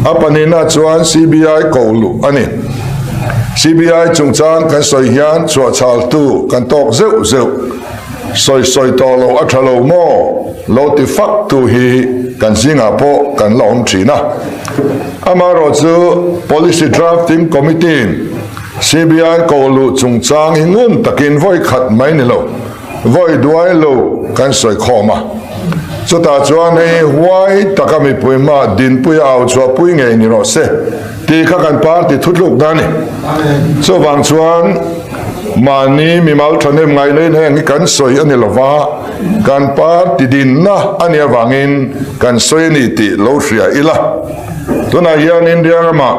A pahnihna chuan CBI koh luh a ni. CBI chungchang kan sawi hian chhuahchhaltu kan tawk zeuh zeuh. Sawi sawi tawh loh a tha lo maw? Lo ti fak tu hi kan zingah pawh kan la awm thin a. Amaherawhchu Policy Drafting Committee-in CBI koh luh chungchang hi ngun takin vawi khat mai ni lo, vawi duai lo kan sawi khawm a. Chutah chuan hei huai taka mipui hma dinpui a au chhuahpui ngei ni rawh se tih kha kan party thutlukna a ni. Chuvang chuan mahni mimal thahnem ngaihna in heng hi kan sawi a ni lo va, kan party dinna a nih avangin kan sawi a ni tih lo hria ila. Tunah hian India ramah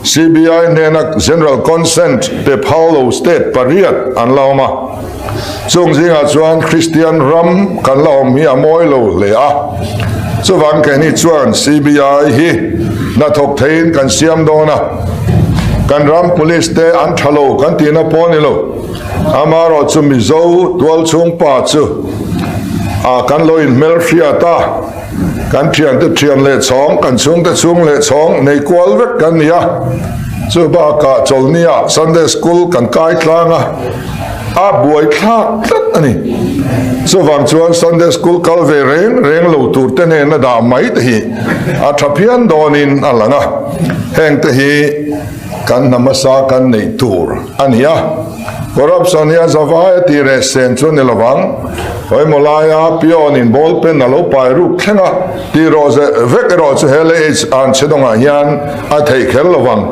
CBI hnena General Consent pe phal lo state pariat an la awm a, chung zingah chuan Kristian ram kan la awm hi a mawi lo hle a. Chuvang keini chuan CBI hi hnathawk theiin kan siam dawn a, kan ram police te an tha lo kan tihna pawh a ni lo. Amaherawhchu Mizo tualchhung pa chu a kan lo inhmelhriat a. Kan thiante thian leh chhawng, kan chhungte chhung leh chhawng nei kual vek kan ni a. Chu bakah Chawlhnia Sunday School kan kai tlang a, a buai thlak tlat a ni. Chuvang chuan Sunday School kal ve reng reng lo tur te hnena dah mai te hi a tha phian dawnin a lang a. Heng te hi kan hna hmasa kan neih tur a ni a. Corruption hi a zavai a tih reh sen chu a ni lovang. Pawimawh laia peon in ball pen a lo pai ruk thleng a, tih rawh ze vek erawh chu he leh H an che dawngah hian a theih kher lovang.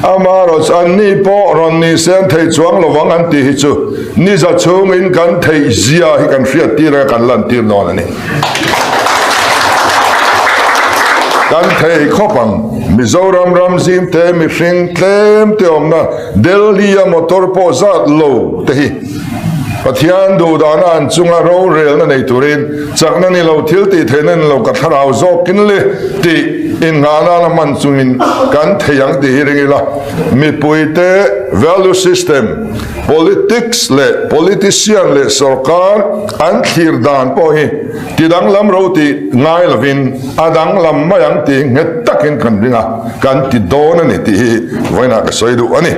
Amaherawh chu an ni pawh rawn ni se an theih chuang lovang an tih hi chu ni za chhungin kan theih zia hi kan hriat tir anga kan lan tir dawn a ni. Kan thei khawp ang. Mizoram ram zim te mihring tlem te awmna Delhi a motor pawh zat lo te hi Pathian duhdahna an chunga rorelna nei turin chakna ni lo, thil tih theihna ni lo ka thlarau zawkin le tih innghahna la hman chungin kan thei ang tih hi ring ila. Mipuite value system, politics leh politician leh sorkar an thlir dan pawh hi ti danglam ro tih ngai lovin a danglam mai ang tih nghet takin kan ring a, kan ti dawn a ni tih hi vawiinah ka sawi duh a ni.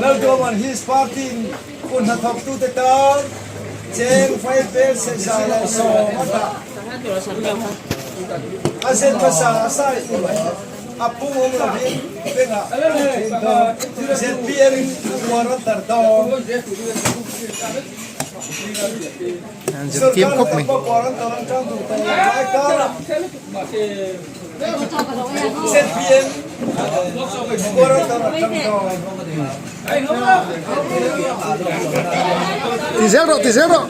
Lalduaman his party in kut hnathawktute tan cheng fai pel 110 a dah. A zen hmasa a sai in a pung awm lovin bengah a thin dawn. ZPM in uar an tar dawn. Zirtiam khawp mai. Ti zel rawh, ti zel rawh.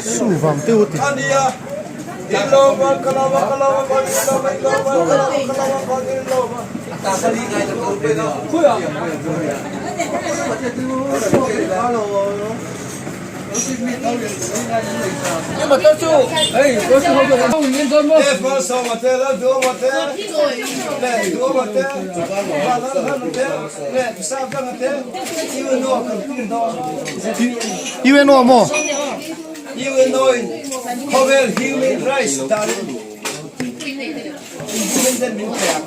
Su vang te u ti. UNO maw? UNO-in khawvel human rights danin independent min pe ang.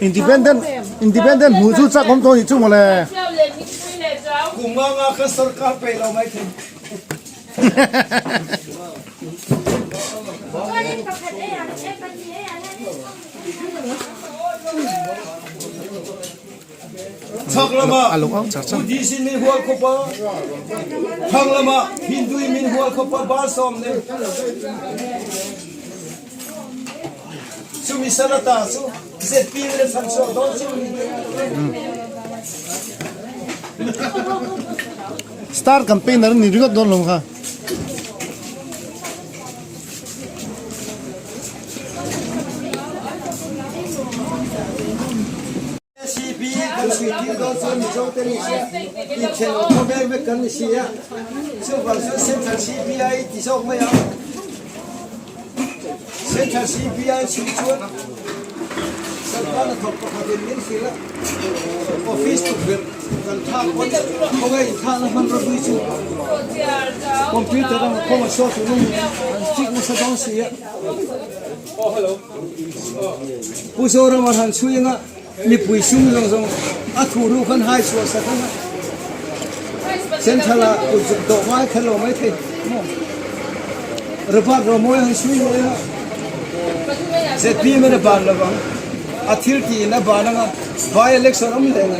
Independent independent hmuh chu chak awm tawh nih chu mawle. Kum nga nga kha sarkar pe lo mai thei. Chhak lamah Buddhist in min hual khawp a, thlang lamah Hindu in min hual khawp a, Balsawm nen. Chumi Sanata chu ZPM in thlang chhuak dawn chu. Star campaigner ni ringawt dawn lo kha. ACB kan chhui tir dawn chuan Mizo te ni sia, inthen awm khawvel vek kan ni si a, chuvang chuan Central CBI ti zawk mai ang. Central CBI chhui chuan Sarkar hnathawk pakhatin min hrilh a, office tukverh kan thlak pawn khawnge inthlakna hmanraw hlui chu computer anga khawng a saw tur a ni, an stick nasa dawn si a. Pu Zorama han chhui anga mipui sum zawng zawng a thu ru khan hai chhuah sak anga Central ah kut zuk dawh ngai kher lo mai thei maw? Robert Romawi han chhui leh anga zpm in a ban lo ang a thil tih in a ban anga by election awm leh ang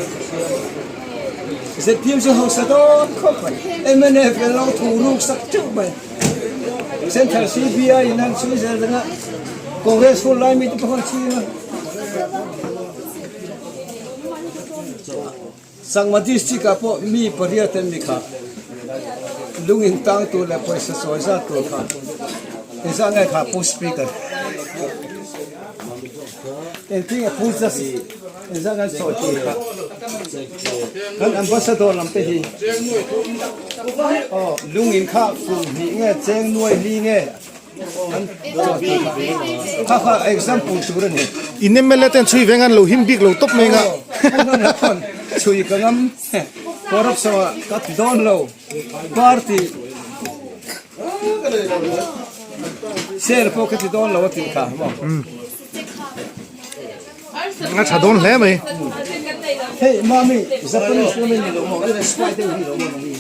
zpm chu hausa dawn khawp mai mnf in lo thu ruk sak teuh mai. Central CBI in an chhui zel dang a, Congress hun lai mite pawh an chhui ang a. Sangma district ah pawh mi pariat an ni kha. Lung in tang tur leh pawisa sawi zat tur kha engzah nge kha Pu Speaker. Engtin nge Pu Justice engzah nge an sawi tur kha. Kan ambassador lam te hi aw lung in kha kum hnih nge cheng nuai li nge an chaw tur kha kha kha example tur a ni. In MLA ten chhui veng an lo him bik lo tawp mai nga. Aw chhui ka ngam corruption ah ka ti dawn lo party share pawh ka ti dawn lo a tih kha maw. A tha dawn hle mai. Hei mami Japanese pawh nei ni lo maw ela spy deuh hi lo maw nang hi.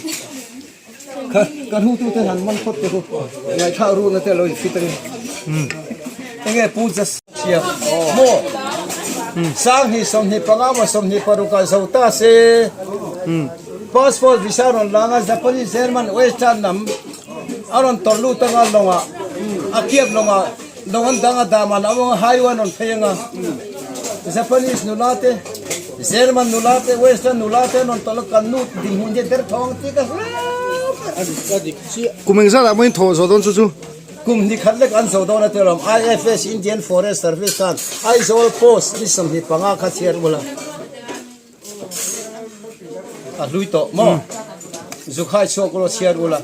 Ka ka hnu tu te han man phawt te hu ngaihthah ru na te lo in fit ang. Enge pu just sia maw sang hi 25 maw 26 ah zo ta se passport visa rawn lang a Japanese German western lam a rawn tawrh lut anga lawngah a kiap lawngah Dawng an dang a dam an awm anga highway an rawn phei anga Japanese nula te German nula te Western nula te an rawn tawlh a kan nu dinhmun hi a der tho ang tih ka hlau ber. Kum engzat ah pawhin thawh zawh dawn chu chu. Kum hnih khat lek an zo dawn a tel awm IFS Indian Forest Service khan Aizawl Post ni 25 kha chhiar ula. A hlui tawh maw? Zukhai chhuak ulaw chhiar ula,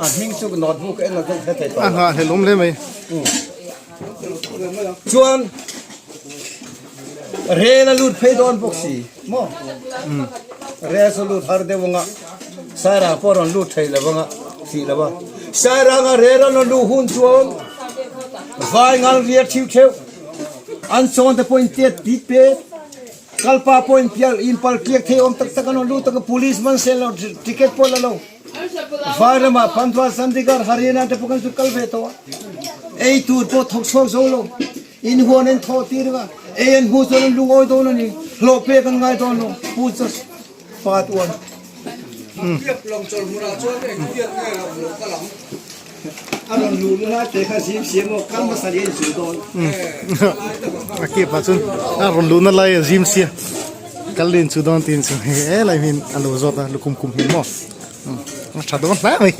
a hming chu notebook en ang hre thei tawh lo. A nghahhlelh awm hle mai. Chuan rel a lut phei dawn bawk si maw? Rel chu lut har deuh anga Sairang pawh a rawn lut thei lo anga thih lo a. Sairanga rel a rawn luh hun chuan vai ngal riat thiu theuh an chawn te pawh in tiat pit pet. Kalpa pawh in pial in pal tliak thei awm tak tak an rawn lut tak a police man sel lo ticket pawh la lo vai ramah Panjwar Chandigarh Haryana te pawh kan zuk kal ve tawh a ei tur pawh thawk chhuak zo lo in huan an thawh tir a ei an hmuh chuan an lungawi dawn a ni hlawh pek an ngai dawn lo pu just part one. A rawn luh na lai te kha zim siam aw kal hmasa lian zu dawn. A kip ah chuan a rawn luh na lai a zim sia kal lin chu dawn tin chu he lai min a lo zawt a lukhum kum hi maw a tha dawn hle mai.